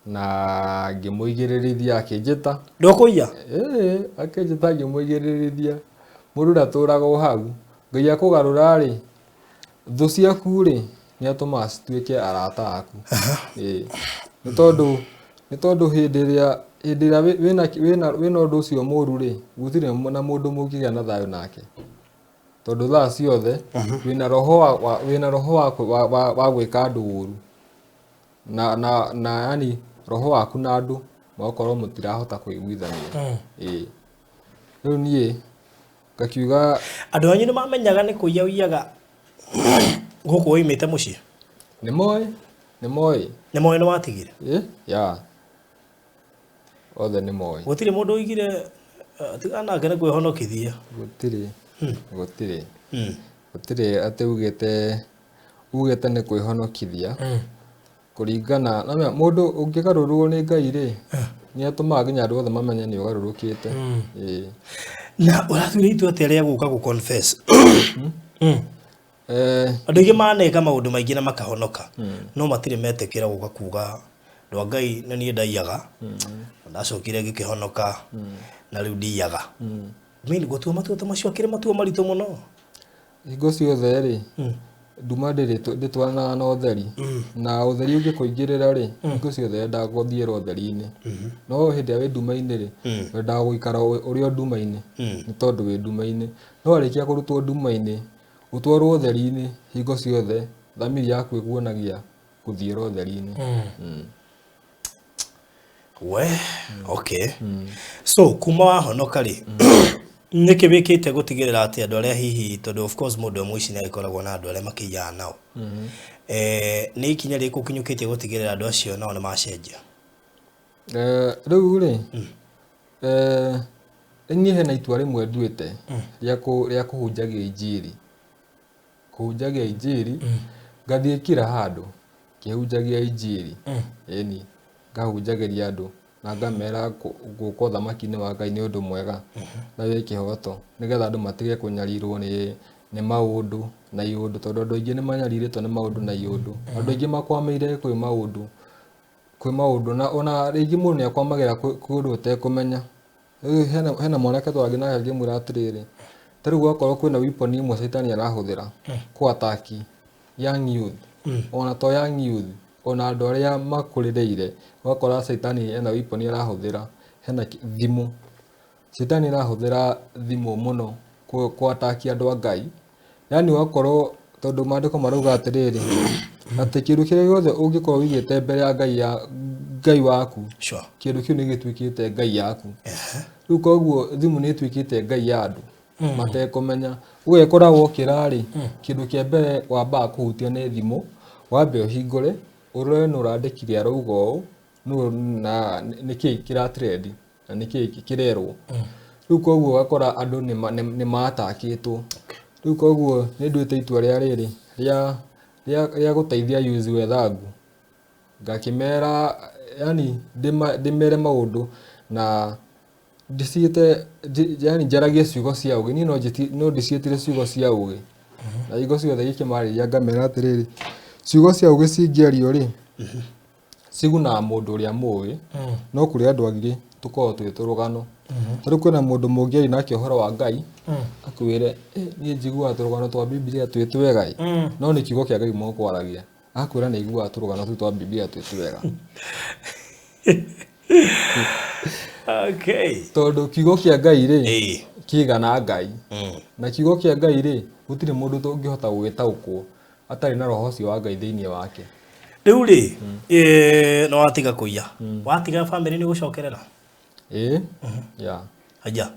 na ngĩmũigĩrĩrithia akĩnjĩta. Ndũkũiya? Ĩĩ, akĩnjĩta ngĩmũigĩrĩrithia. Mũndũ ndatũraga o hau, Ngai akũgarũra rĩ, thũ ciaku rĩ, nĩ atũmaga cituĩke arata aku. Ĩĩ, nĩ tondũ hĩndĩ ĩrĩa wĩna ũndũ ũcio mũru rĩ, gũtirĩ na mũndũ mũngĩgĩa na thayũ nake, tondũ thaa ciothe wĩna roho wa gwĩka andũ ũru, na yani roho waku na andũ mũgakorwo mũtirahota kũiguithania. Ĩĩ, rĩu niĩ ngakiuga. Andũ anyu nĩ mamenyaga nĩ kũiya ũiyaga gũkũ woimĩte mũciĩ? Nĩ moĩ, nĩ moĩ. Nĩ moĩ nĩ watigire? Ĩ, ya, othe nĩ moĩ. Gũtirĩ mũndũ ũigire, "Tigana nake nĩ kwĩhonokithia"? Gũtirĩ, gũtirĩ, gũtirĩ atĩ ugĩte nĩ kwĩhonokithia. Kũringana na mũndũ ũngĩgarũrwo nĩ Ngai rĩ, nĩ atũmaga nginya andũ othe mamenye nĩ ũgarũrũkĩte. Ĩĩ. Na ũratuire itua atĩa rĩa gũka gũ confess? Eh, Andũ aingĩ maneka maũndũ maingĩ na makahonoka, no matirĩ metĩkĩra gũka kuga, "Andũ a Ngai, nĩ niĩ ndaiyaga, ndacokire ngĩkĩhonoka na rĩu ndiyaga." I mean, gũtua matua ta macio akĩrĩ matua maritũ mũno. Hingo ciothe rĩ, nduma ndĩrĩ ndĩtwaranaga na ũtheri, na ũtheri ũngĩkũingĩrĩra rĩ, hingo ciothe wendaga gũthiĩra ũtheri-inĩ, no hĩndĩ ĩrĩa wĩ nduma-inĩ rĩ, wendaga gũikara ũrĩ o nduma-inĩ, nĩ tondũ wĩ nduma-inĩ. No warĩkia kũrutwo nduma-inĩ ũtwarwo ũtheri-inĩ, hingo ciothe thamiri yaku ĩkuonagia gũthiĩra ũtheri-inĩ. We, okay, so kuma wahonoka rĩ, nĩkĩ wĩkĩte gũtigĩrĩra atĩ andũ arĩa hihi, tondũ of course mũndũ e mũici nĩ agĩkoragwo na andũ arĩa makĩiyaga nao, nĩ ikinya rĩrĩkũ ũkinyũkĩtie gũtigĩrĩra andũ acio nao nĩ macenjia? Rĩu rĩ, niĩ hena itua rĩmwe nduĩte rĩa kũhunjagia injiri, kũhunjagia injiri, ngathiĩ kila handũ ngĩhunjagia injiri. Ĩni, ngahunjagĩria andũ na ngamera gũka ũthamaki-inĩ wa Ngai nĩ ũndũ mwega na wĩ kĩhoto, nĩgetha andũ matige kũnyarirwo nĩ maũndũ na iũndũ, tondũ andũ aingĩ nĩ manyarirĩtwo nĩ maũndũ na iũndũ. Andũ aingĩ makwamĩire kwĩ maũndũ na ona rĩngĩ mũndũ nĩ akwamagĩra kwĩ ũndũ ũtekũmenya. Rĩu hena mwanake twarĩ nake, ngĩmwĩra atĩrĩrĩ, ta rĩu gwakorwo kwĩna weapon ĩmwe caitani arahũthĩra kũ attack young youth, ona to young youth, ona andũ arĩa makũrĩrĩire, ũgakora caitani ena weapon arahũthĩra, hena thimũ. Caitani arahũthĩra thimũ mũno kũ attack andũ a Ngai, yani ũgakorwo, tondũ maandĩko marauga atĩrĩrĩ, atĩ kĩndũ kĩrĩa gĩothe ũngĩkorwo ũigĩte mbere ya Ngai ya Ngai waku, Sure. kĩndũ kĩu nĩ gĩtuĩkĩte ngai yaku. Rĩu koguo thimũ nĩ ĩtuĩkĩte ngai ya andũ matekũmenya. Ũgekora wokĩra rĩ, kĩndũ kĩa mbere wambaga kũhutia nĩ thimũ, wambe ũhingũre ũrore nũ ũrandĩkire arauga ũũ, nũ na nĩkĩĩ kĩra trend na nĩkĩĩ kĩrerwo. Rĩu koguo ũgakora andũ nĩ matakĩtwo. Rĩu koguo nĩ nduĩte itua rĩa rĩrĩ rĩa gũteithia youth wethangu, ngakĩmera yani ndĩmere maũndũ na ndĩciĩte, yani njaragie ciugo cia ũgĩ. Niĩ no ndĩciĩtire ciugo cia ũgĩ, na hingo ciothe gĩkĩmarĩria ngamera atĩrĩrĩ, ciugo cia ũgĩ cingĩario rĩ, cigunaga mũndũ ũrĩa mũĩ, no kũrĩ andũ angĩ tũkoragwo twĩ tũrũgano. Tarĩu kwĩna mũndũ mũngĩaria nake ũhoro wa Ngai, akwĩre, niĩ njiguaga tũrũgano twa Bibilia twĩ twega ĩ, no nĩ kiugo kĩa Ngai mũkwaragia, akwĩra nĩ aiguaga tũrũgano tũu twa Bibilia twĩ twega. Okay. Tondũ kiugo kĩa Ngai rĩ, kĩgana Ngai. Na kiugo kĩa Ngai rĩ, gũtirĩ mũndũ tũngĩhota gũgĩtaũkwo atarĩ na roho ũcio wa Ngai thĩinĩ wake. Rĩu rĩ, nĩ watiga kũiya, watiga bamĩrĩ nĩ gũcokerera? Ĩĩ, ya. Aja.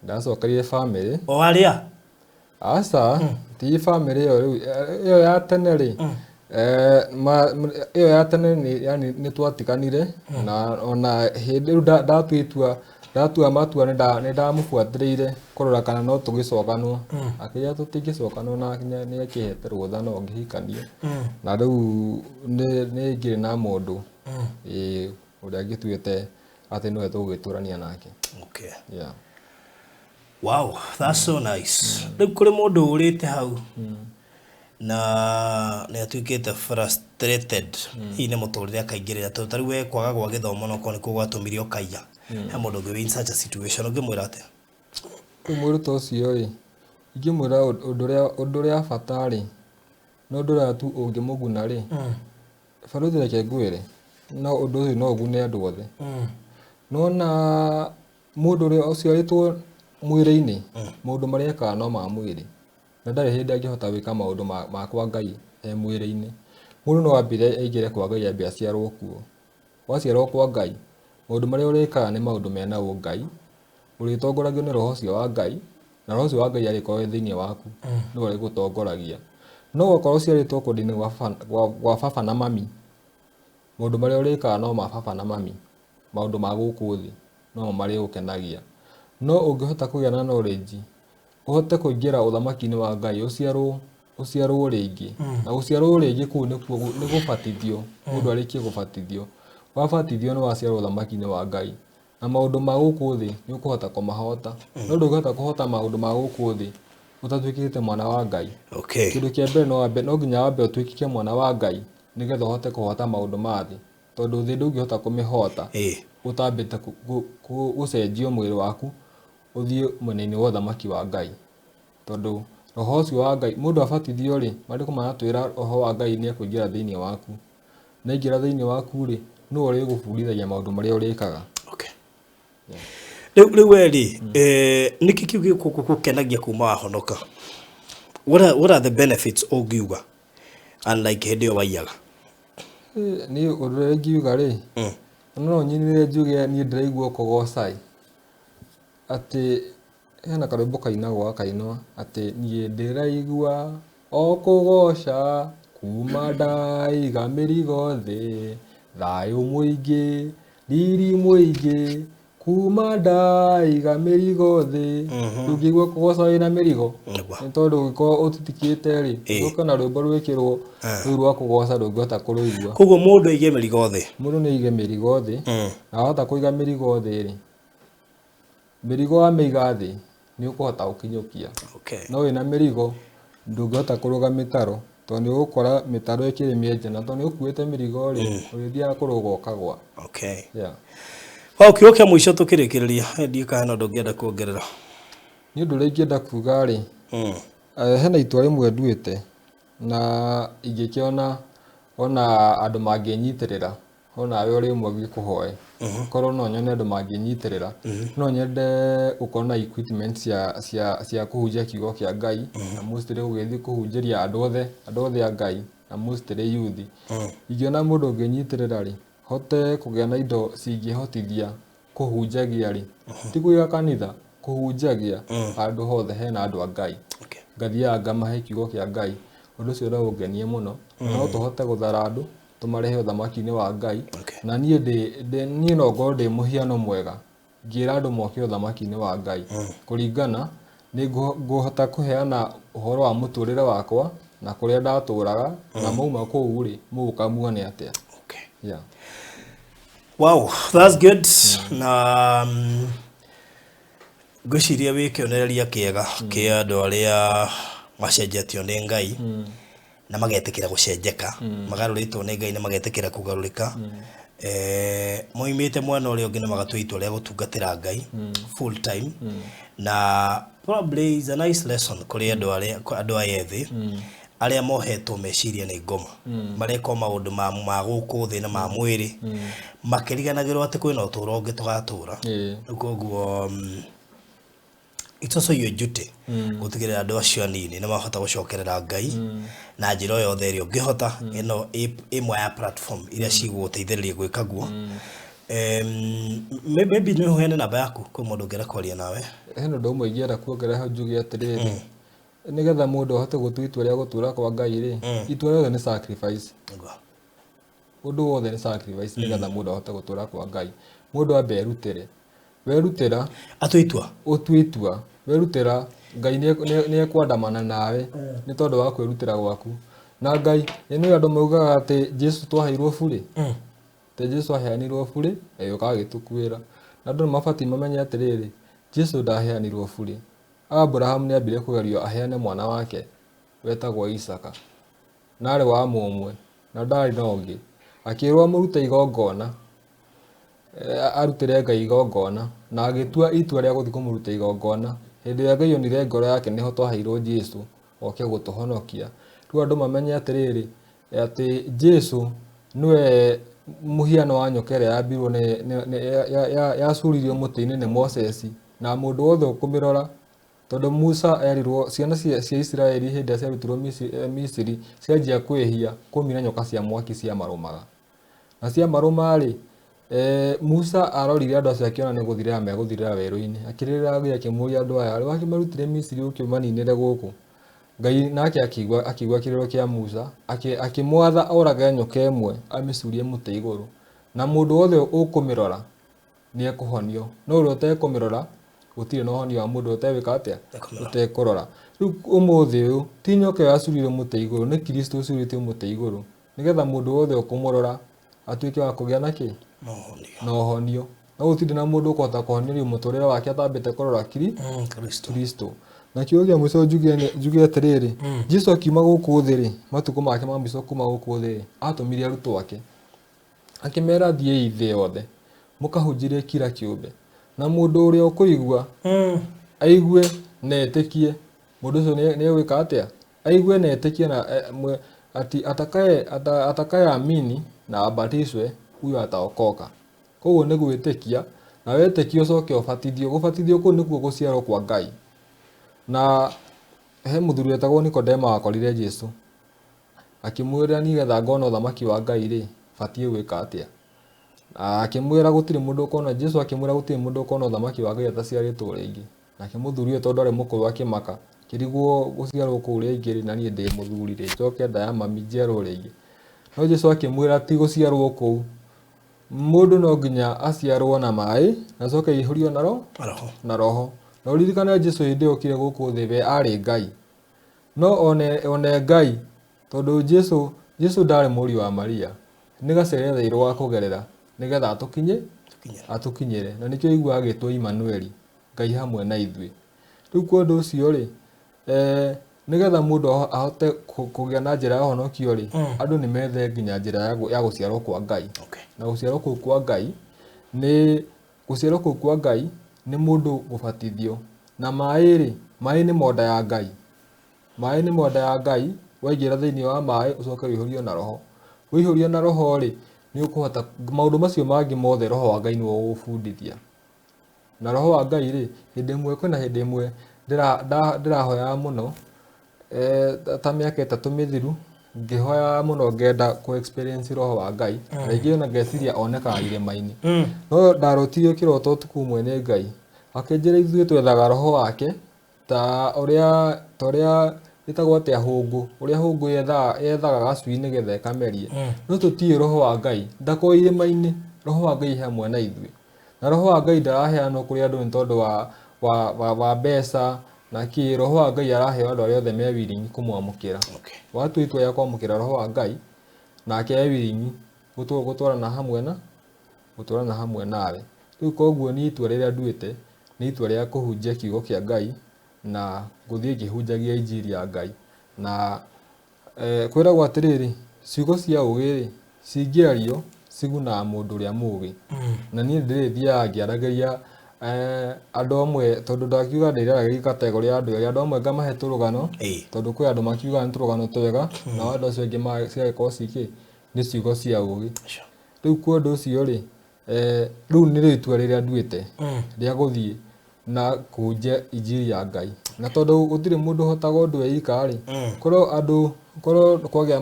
Ndacokerire bamĩrĩ. O arĩa? Aca, ti bamĩrĩ ĩyo rĩu, ĩyo ya tene rĩ, ĩyo ya tene nĩ yani nĩ twatiganire, na ona hĩndĩ rĩu ndatua itua, ndatua matua nĩ ndamũbuatĩrĩire kũrora kana no tũgĩcokanwo. Akĩnjĩra tũtingĩcokanwo na nĩ akĩhete rũtha no ngĩhikanie. Na rĩu nĩ ngĩrĩ na mũndũ, ĩĩ, ũrĩa ngĩtuĩte atĩ nĩwe tũgũgĩtũrania nake. Okay. Yeah. Wow, that's so nice. Rĩu kũrĩ mũndũ ũrĩte hau na nĩ atuĩkĩte frustrated hihi nĩ mũtũrĩre akaingĩrĩra, tondũ ta rĩu we kwaga gwa gĩthomo no korwo nĩkuo gwatũmire ũkaiya. He mũndũ ũngĩ wĩ in such a situation, ũngĩmwĩra atĩa? Rĩu mũrutwo ũcio rĩ, ingĩmwĩra ũndũ ũrĩa bata rĩ, na ũndũ ũrĩa tu ũngĩmũguna rĩ, barũthi reke ngwĩre, no ũndũ ũyũ no ũgune andũ othe. Nona mũndũ ũrĩa ũciarĩtwo mwĩrĩ-inĩ, maũndũ marĩa ekaga no ma mwĩrĩ, na ndarĩ hĩndĩ angĩhota gwĩka maũndũ ma kwa Ngai e mwĩrĩ-inĩ. Mũndũ no ambire aingĩre kwa Ngai ambe aciarwo kuo. Waciarwo kwa Ngai, maũndũ marĩa ũrĩkaga nĩ maũndũ mena ũngai, ũrĩtongoragio nĩ roho ũcio wa Ngai, na roho ũcio wa Ngai arĩkorwo e thĩinĩ waku, nĩwe ũrĩgũtongoragia. No okorwo ũciarĩtwo kũndũ-inĩ gwa baba na mami, maũndũ marĩa ũrĩkaga no ma baba na mami, maũndũ ma gũkũ thĩ no mo marĩgũkenagia. No ũngĩhota kũgĩa na knowledge, ũhote kũingĩra ũthamaki-inĩ wa Ngai, ũciarwo rĩngĩ. Na gũciarwo rĩngĩ kũu nĩkuo nĩ gũbatithio, mũndũ arĩkie gũbatithio. Wabatithio nĩ waciarwo ũthamaki-inĩ wa Ngai. Na maũndũ ma gũkũ thĩ nĩ ũkũhota kũmahota. No ndũngĩhota kũhota maũndũ ma gũkũ thĩ ũtatuĩkĩte mwana wa Ngai. Okay. Kĩndũ kĩa mbere no nginya wambe ũtuĩke mwana wa Ngai nĩgetha ũhote kũhota maũndũ ma thĩ. Tondũ thĩ ndũngĩhota kũmĩhota ũtambĩte gũcenjio mwĩrĩ waku ũthiĩ mwena-inĩ wa ũthamaki wa Ngai. Tondũ roho ũcio wa Ngai, mũndũ abatithio rĩ, maandĩko maratwĩra roho wa Ngai nĩ ekũingĩra thĩinĩ waku. Na aingĩra thĩinĩ waku rĩ, nĩwe ũrĩgũbundithagia maũndũ marĩa ũrĩkaga. Okay. Rĩu we rĩ, nĩkĩ kĩu gĩgũkenagia kuma wahonoka? What are the benefits ũngiuga unlike hĩndĩ ĩyo waiyaga? Niĩ ũndũ ũrĩa ingiuga rĩ, no nyinĩrĩre njuge niĩ ndĩraigua kũgoca ĩ, atĩ hena karwĩmbo kainagwo gakainwo atĩ niĩ ndĩraigua o kũgoca kuma ndaiga mĩrigo thĩ, thayũ mũingĩ, riri mũingĩ, kuma ndaiga mĩrigo thĩ. Ndũngĩigua kũgoca wĩna mĩrigo, nĩ tondũ ũngĩkorwo ũtitikĩte rĩ, ũcoke na rwĩmbo rwĩkĩrwo rũu rwa kũgoca ndũngĩhota kũrũigua. Koguo mũndũ aige mĩrigo thĩ. Mũndũ nĩ aige mĩrigo thĩ, na wahota kũiga mĩrigo thĩ rĩ, mĩrigo wamĩiga thĩ nĩ ũkũhota gũkinyũkia. Okay. No wĩna mĩrigo ndũngĩhota kũrũga mĩtaro, tondũ nĩ ũgũkora mĩtaro ĩkĩrĩ mĩenje, na tondũ nĩ ũkuĩte mĩrigo rĩ, ũrĩthiaga kũrũga ũkagwa. Okay. Yeah. Wow, kiugo kĩa mũico tũkĩrĩkĩrĩria, ndiũĩ kana hena ũndũ ũngĩenda kuongerera. Nĩ ũndũ ũrĩa ingĩenda kuga rĩ, hena itua rĩmwe nduĩte na ingĩkĩona ona andũ mangĩnyitĩrĩra, onawe ũrĩ ũmwe ngĩkũhoe, korwo no nyone andũ mangĩnyitĩrĩra, no nyende gũkorwo na equipment cia kũhunjia kiugo kĩa Ngai, na mostly gũgĩthiĩ kũhunjĩria andũ othe a Ngai, na mostly youth. Ingĩona mũndũ ũngĩnyitĩrĩra rĩ, Hote kũgĩa na indo cingĩhotithia kũhunjagia rĩ, ti kũiga kanitha, kũhunjagia handũ hothe hena andũ a Ngai. Okay. Ngathiaga ngamahe kiugo kĩa Ngai. Ũndũ ũcio no ũngenie mũno. No tũhote gũthara andũ, tũmarehe ũthamaki-inĩ wa Ngai. Okay. Na niĩ niĩ no ngorwo ndĩ mũhiano mwega ngĩra andũ moke ũthamaki-inĩ wa Ngai. Kũringana nĩ ngũhota kũheana ũhoro wa mũtũrĩre wakwa na kũrĩa ndatũraga, na mauma kũu rĩ, mũgũka muone atĩa. Okay. Yeah. Wow, that's good. Na ngwĩciria wĩ kĩonereria kĩega kĩa andũ arĩa macenjetio nĩ Ngai na magetĩkĩra gũcenjeka, magarũrĩtwo nĩ Ngai na magetĩkĩra kũgarũrĩka. Moimĩte mwena ũrĩa ũngĩ na magatua itua rĩa gũtungatĩra Ngai full time. Na probably is a nice lesson kũrĩ andũ arĩa andũ aya ethĩ arĩa mohetwo meciria nĩ ngoma, mareka maũndũ ma gũkũ thĩ na ma mwĩrĩ, makĩriganagĩrwo atĩ kwĩna ũtũũro ũngĩ tũgatũra. Koguo it's also your duty gũtigĩrĩra andũ acio anini nĩ mahota gũcokerera Ngai na njĩra o yothe ĩrĩa ũngĩhota. Ĩno ĩmwe ya platform iria cigũgũteithĩrĩria gwĩka guo. Maybe nĩ ũheane namba yaku kwĩ mũndũ ũngĩenda kwaria nawe. Hena ũndũ ũmwe ingĩenda kuongerera hau, njuge atĩrĩrĩ, nĩgetha mũndũ ahote gũtua itua rĩa gũtũra kwa Ngai rĩ, itua rĩothe nĩ sacrifice. Nĩguo. Ũndũ wothe nĩ sacrifice nĩgetha mũndũ ahote gũtũra kwa Ngai. Mũndũ ambe erutĩre. Werutĩra, atue itua, ũtue itua, werutĩra, Ngai nĩ ekwandamana nawe nĩ tondũ wa kwĩrutĩra gwaku. Na Ngai, nĩ andũ maugaga atĩ Jesu twaheirwo burĩ. Atĩ Jesu aheanirwo burĩ, agĩũka agĩtũkuĩra. Na andũ nĩ mabatiĩ mamenye atĩrĩrĩ, Jesu ndaheanirwo burĩ. Abraham nĩ ambire kũgerio aheane mwana wake wetagwo Isaka. Na arĩ wa mũmwe, na ndarĩ na ũngĩ. Akĩrwo amũrute igongona, arutĩre Ngai igongona, na agĩtua itua rĩa gũthiĩ kũmũruta igongona. Hĩndĩ ĩrĩa Ngai onire ngoro yake nĩho twaheirwo Jesu oke gũtũhonokia. Rĩu andũ mamenye atĩrĩrĩ, atĩ Jesu nĩwe mũhiano wa nyoka ĩrĩa yambirwo yacuririo mũtĩ-inĩ nĩ Moses, na mũndũ wothe ũkũmĩrora, tondũ Musa erirwo ciana cia Isiraeli hĩndĩ ĩrĩa ciarutirwo Misiri cianjia kwĩhia, kwaumire nyoka cia mwaki ciamarũmaga. Na ciamarũma rĩ, Musa arorire andũ acio akĩona nĩ gũthirĩra megũthirĩra werũ-inĩ. Akĩrĩrĩra Ngai akĩmũria andũ aya, wakĩmarutire Misiri ũkĩmaninĩre gũkũ? Ngai nake akĩigua kĩrĩro kĩa Musa, akĩmwatha orage nyoka ĩmwe amĩcurie mũtĩ igũrũ. Na mũndũ wothe ũkũmĩrora nĩ ekũhonio. No ũrĩa ũtekũmĩrora gũtirĩ na ũhonio wa mũndũ ũtegwĩka atĩa? Ũtekũrora. Rĩu ũmũthĩ ũyũ ti nyoka ĩyo yacuririo mũtĩ igũrũ, nĩ Kristo ũcurĩtio mũtĩ igũrũ, nĩgetha mũndũ wothe ũkũmũrora atuĩke wa kũgĩa na kĩ? Na ũhonio. No gũtirĩ na mũndũ ũkũhota kũhonerio mũtũrĩre wake atambĩte kũrora Kristo. Na kiugo kĩa mũico njuge atĩrĩrĩ, Jesu akiuma gũkũ thĩ rĩ, matukũ make ma mũico kuma gũkũ thĩ rĩ, atũmire arutwo ake akĩmera thiĩi thĩ yothe mũkahunjĩrie kira kĩũmbe, na mũndũ ũrĩa ũkũigua aigue na etĩkie, mũndũ ũcio nĩ egwĩka atĩa? Aigue na etĩkie na ati atakayeamini na abatizwe huyo ataokoka. Koguo nĩ gwĩtĩkia, na wetĩkia ũcoke ũbatithio. Gũbatithio kũu nĩkuo gũciarwo kwa Ngai. Na he mũthuri wetagwo Nikodemo wakorire Jesu akĩmwĩra nĩgetha ngona ũthamaki wa Ngai rĩ, batiĩ gwĩka atĩa? Na akĩmwĩra gũtirĩ mũndũ ũkona, Jesu akĩmwĩra gũtirĩ mũndũ ũkona ũthamaki wa Ngai ataciarĩtwo rĩngĩ. Nake mũthuri ũyũ tondũ arĩ mũkũrũ akĩmaka, akĩrigwo gũciarwo kũu rĩngĩ rĩ, na niĩ ndĩ mũthuri rĩ, njoke nda ya mami njiarwo rĩngĩ. No Jesu akĩmwĩra ti gũciarwo kũu, mũndũ no nginya aciarwo na maĩ na acoke aihũrio na roho. Na roho. Na ũririkane Jesu hĩndĩ ĩyo okire gũkũ thĩ we arĩ Ngai. No one Ngai, tondũ Jesu ndarĩ mũriũ wa Maria, nĩ gacere ethairwo ga kũgerera nĩgetha atũkinyĩre. Na nĩkĩo ũiguaga agĩtwo Immanueli, Ngai hamwe na ithuĩ. Rĩu kwa ũndũ ũcio rĩ, nĩgetha mũndũ ahote kũgĩa na njĩra ya ũhonokio rĩ, andũ nĩ methe nginya njĩra ya gũciarwo kwa Ngai. Na gũciarwo kũu kwa Ngai nĩ gũciarwo kũu kwa Ngai nĩ mũndũ gũbatithio. Na maĩ rĩ, maĩ nĩ monda ya Ngai. Maĩ nĩ monda ya Ngai, waingĩra thĩinĩ wa maĩ ũcoke ũihũrio na roho. Waihũrio na roho rĩ, nĩ ũkũhota maũndũ macio mangĩ mothe roho wa Ngai nĩwe ũgũbundithia. Na roho wa Ngai rĩ, hĩndĩ ĩmwe kwĩna hĩndĩ ĩmwe ndĩrahoyaga mũno, ta mĩaka 3 mĩthiru, Ngĩhoya mũno ngenda kũ experience roho wa Ngai, rĩngĩ ona ngeciria onekaga irĩma-inĩ. No ndarotirio kĩroto ũtukũ ũmwe nĩ Ngai, akĩnjĩra ithuĩ twethaga roho wake ta ũrĩa ĩtagwo atĩa, hũngũ, ũrĩa hũngũ yethaga gacui nĩgetha ĩkamerie. No tũtiũĩ roho wa Ngai ndakorwo irĩma-inĩ. Roho wa Ngai hamwe na ithuĩ, na roho wa Ngai ndaraheanwo kũrĩ andũ nĩ tondũ wa mbeca na kĩ. Roho wa Ngai araheo andũ arĩa othe me willing kũmwamũkĩra. Watua itua rĩa kwamũkĩra roho wa Ngai, nake e willing gũtwarana hamwe nawe. Rĩu koguo niĩ itua rĩrĩa nduĩte nĩ itua rĩa kũhunjia kiugo kĩa Ngai na gũthiĩ ngĩhunjagia injiri ya Ngai. Na kwĩragwo atĩrĩrĩ, ciugo cia ũgĩ rĩ, cingĩario cigunaga mũndũ ũrĩa mũgĩ. Na niĩ ndĩrĩthiaga ngĩaragĩria andũ amwe, tondũ ndakiuga ndĩraragĩria category ya andũ erĩ. Andũ amwe ngamahe tũrũgano, tondũ kwĩ andũ makiugaga nĩ tũrũgano twega, nao andũ acio angĩ cigagĩkorwo cikĩ nĩ ciugo cia ũgĩ. Rĩu kwa ũndũ ũcio rĩ, rĩu nĩrĩo itua rĩrĩa nduĩte rĩa gũthiĩ na kũhunjia injiri ya Ngai. Na tondũ gũtirĩ mũndũ ũhotaga ũndũ e ika rĩ, korwo andũ, korwo kwagĩa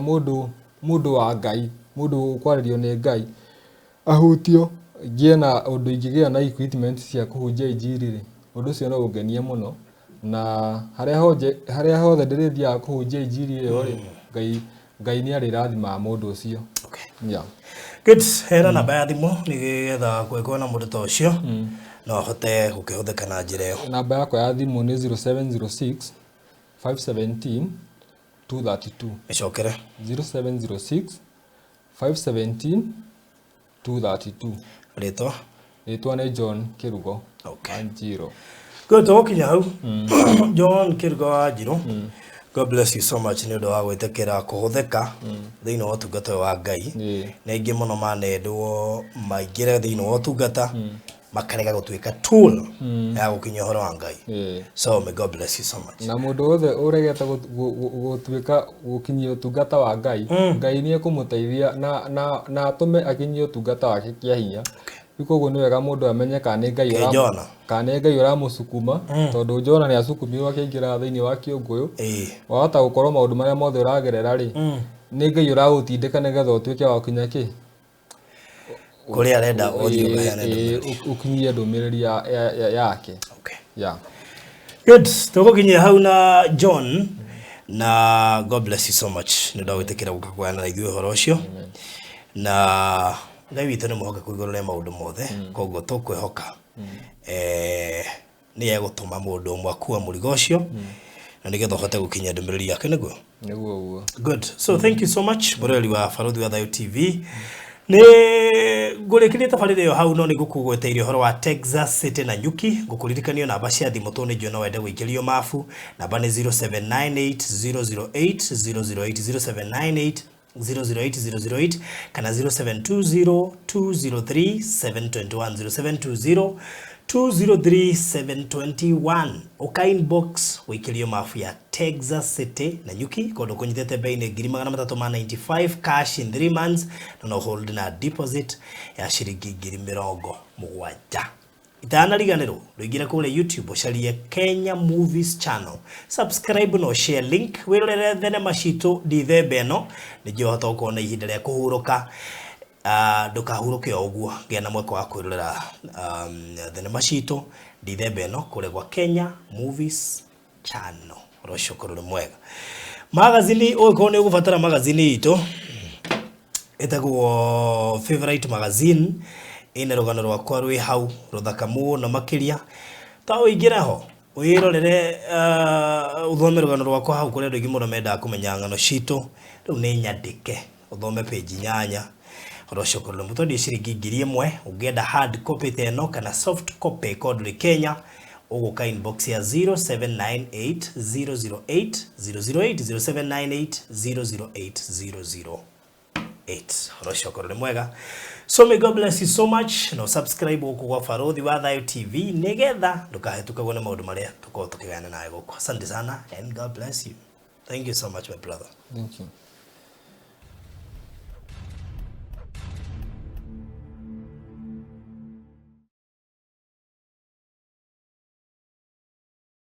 mũndũ wa Ngai, mũndũ ũkwarĩrio nĩ Ngai, ahutio ngĩe na ũndũ ingĩgĩa na equipment cia kũhunjia injiri rĩ, ũndũ ũcio no ũngenie mũno. Na harĩa hothe ndĩrĩthiaga kũhunjia injiri ĩyo rĩ, Ngai nĩ arĩrathimaga mũndũ ũcio. Yeah. Good. Hena namba ya thimũ nĩgetha kũngĩkorwo na mũndũ ta ũcio no ahote gũkĩhũthĩka na njĩra ĩyo? Namba yakwa ya thimũ nĩ 0706 517 232. Ĩcokere. 0706 517 232. Rĩtwa? Rĩtwa nĩ John Kĩrugo Wanjirũ. Good, tũgũkinya hau. John Kĩrugo wa Njirũ, God bless you so much nĩ ũndũ wa gwĩtĩkĩra kũhũthĩka thĩinĩ wa ũtungata ũyũ wa Ngai. Nĩ aingĩ mũno manendwo maingĩre thĩinĩ wa ũtungata, makarega gũtuĩka tool ya gũkinyia ũhoro wa Ngai. So may God bless you so much. Na mũndũ wothe ũregete gũtuĩka gũkinyia ũtungata wa Ngai, Ngai nĩ ekũmũteithia na atũme akinyie ũtungata wake kĩa hinya. Rĩu koguo nĩ wega mũndũ amenye kana nĩ Ngai Jona. kana nĩ Ngai ũramũcukuma, tondũ Jona nĩ acukumirwo akĩingĩra thĩinĩ wa kĩũngũyũ. Wahota gũkorwo maũndũ marĩa mothe ũragerera rĩ, nĩ Ngai ũragũtindĩka nĩgetha ũtuĩke wa gũkinya kĩ kũrĩa arenda ũthiĩ ũkaheane ndũmĩrĩri. Ũkinyie ndũmĩrĩri yake. Yeah. Good. Tũgũkinyia hau na John, na God bless you so much nĩ ũndũ wa gwĩtĩkĩra gũka kũgayana na ithuĩ ũhoro ũcio. Na Ngai witũ nĩ mwĩhokeku igũrũ rĩa maũndũ mothe, koguo tũkwĩhoka nĩ egũtũma mũndũ ũmwe akua mũrigo ũcio na nĩgetha ũhote gũkinyia ndũmĩrĩri yake, nĩguo? Nĩguo ũguo. Good. So thank you so much, mũroreri wa Barũthi wa Thayũ TV. Nĩ ngũrĩkĩria tabarĩra ĩyo hau, no nĩ ngũkũgweteirie ũhoro wa Texas City na Nyuki. Ngũkũririkanio namba cia thimũ tondũ nĩ njũĩ no wende gũikĩrio mabu. Namba nĩ 0798 008 008, 0798 008 008, kana 0720 203 721, 0720 203 721. Ũka inbox wĩikĩrio mabu ya Texas City na Nyuki, kũndũ kũnyitĩte bei-inĩ 395,000 cash in 3 months, na no hold na deposit ya ciringi 70,000. Itanariganĩrwo, ndũingĩre kũrĩa YouTube, ũcarie Kenya Movies Channel, subscribe no share link, wĩrorere thenema citũ Dithemba ĩno. Ningĩ ũhota gũkorwo na ihinda rĩa kũhurũka, ndũkahurũke o ũguo, gĩa na mweke wa kwĩrorera thenema citũ Dithemba ĩno kũrĩa gwa Kenya Movies Channel. Ũhoro ũcio ũkorwo ũrĩ mwega. Magazini, ũngĩkorwo nĩ ũgũbatara magazini itũ ĩtagwo Favorite Magazine, ĩna rũgano rwakwa rwĩ hau rũthaka mũno makĩria. Ta ũingĩre ho wĩrorere, ũthome rũgano rwakwa hau, kũrĩ andũ aingĩ mũno mendaga kũmenya ng'ano citũ. Rĩu nĩ nyandĩke ũthome page 8. Ũhoro ũcio ũkorwo mũtwendia ciringi 1000. Ũngĩenda hard copy ta ĩno kana soft copy, korwo ndũrĩ Kenya, ũgũka inbox ya 0798 008 008, 0798 008 008. Ũhoro ũcio ũkorwo nĩ mwega. So may God bless you so much. No subscribe gũkũ gwa Barũthi wa Thayũ TV nĩgetha ndũkahĩtũkagwo nĩ maũndũ marĩa tũkorwo tũkĩgayana nawe gũkũ. Asante sana and God bless you. Thank you so much, my brother. Thank you.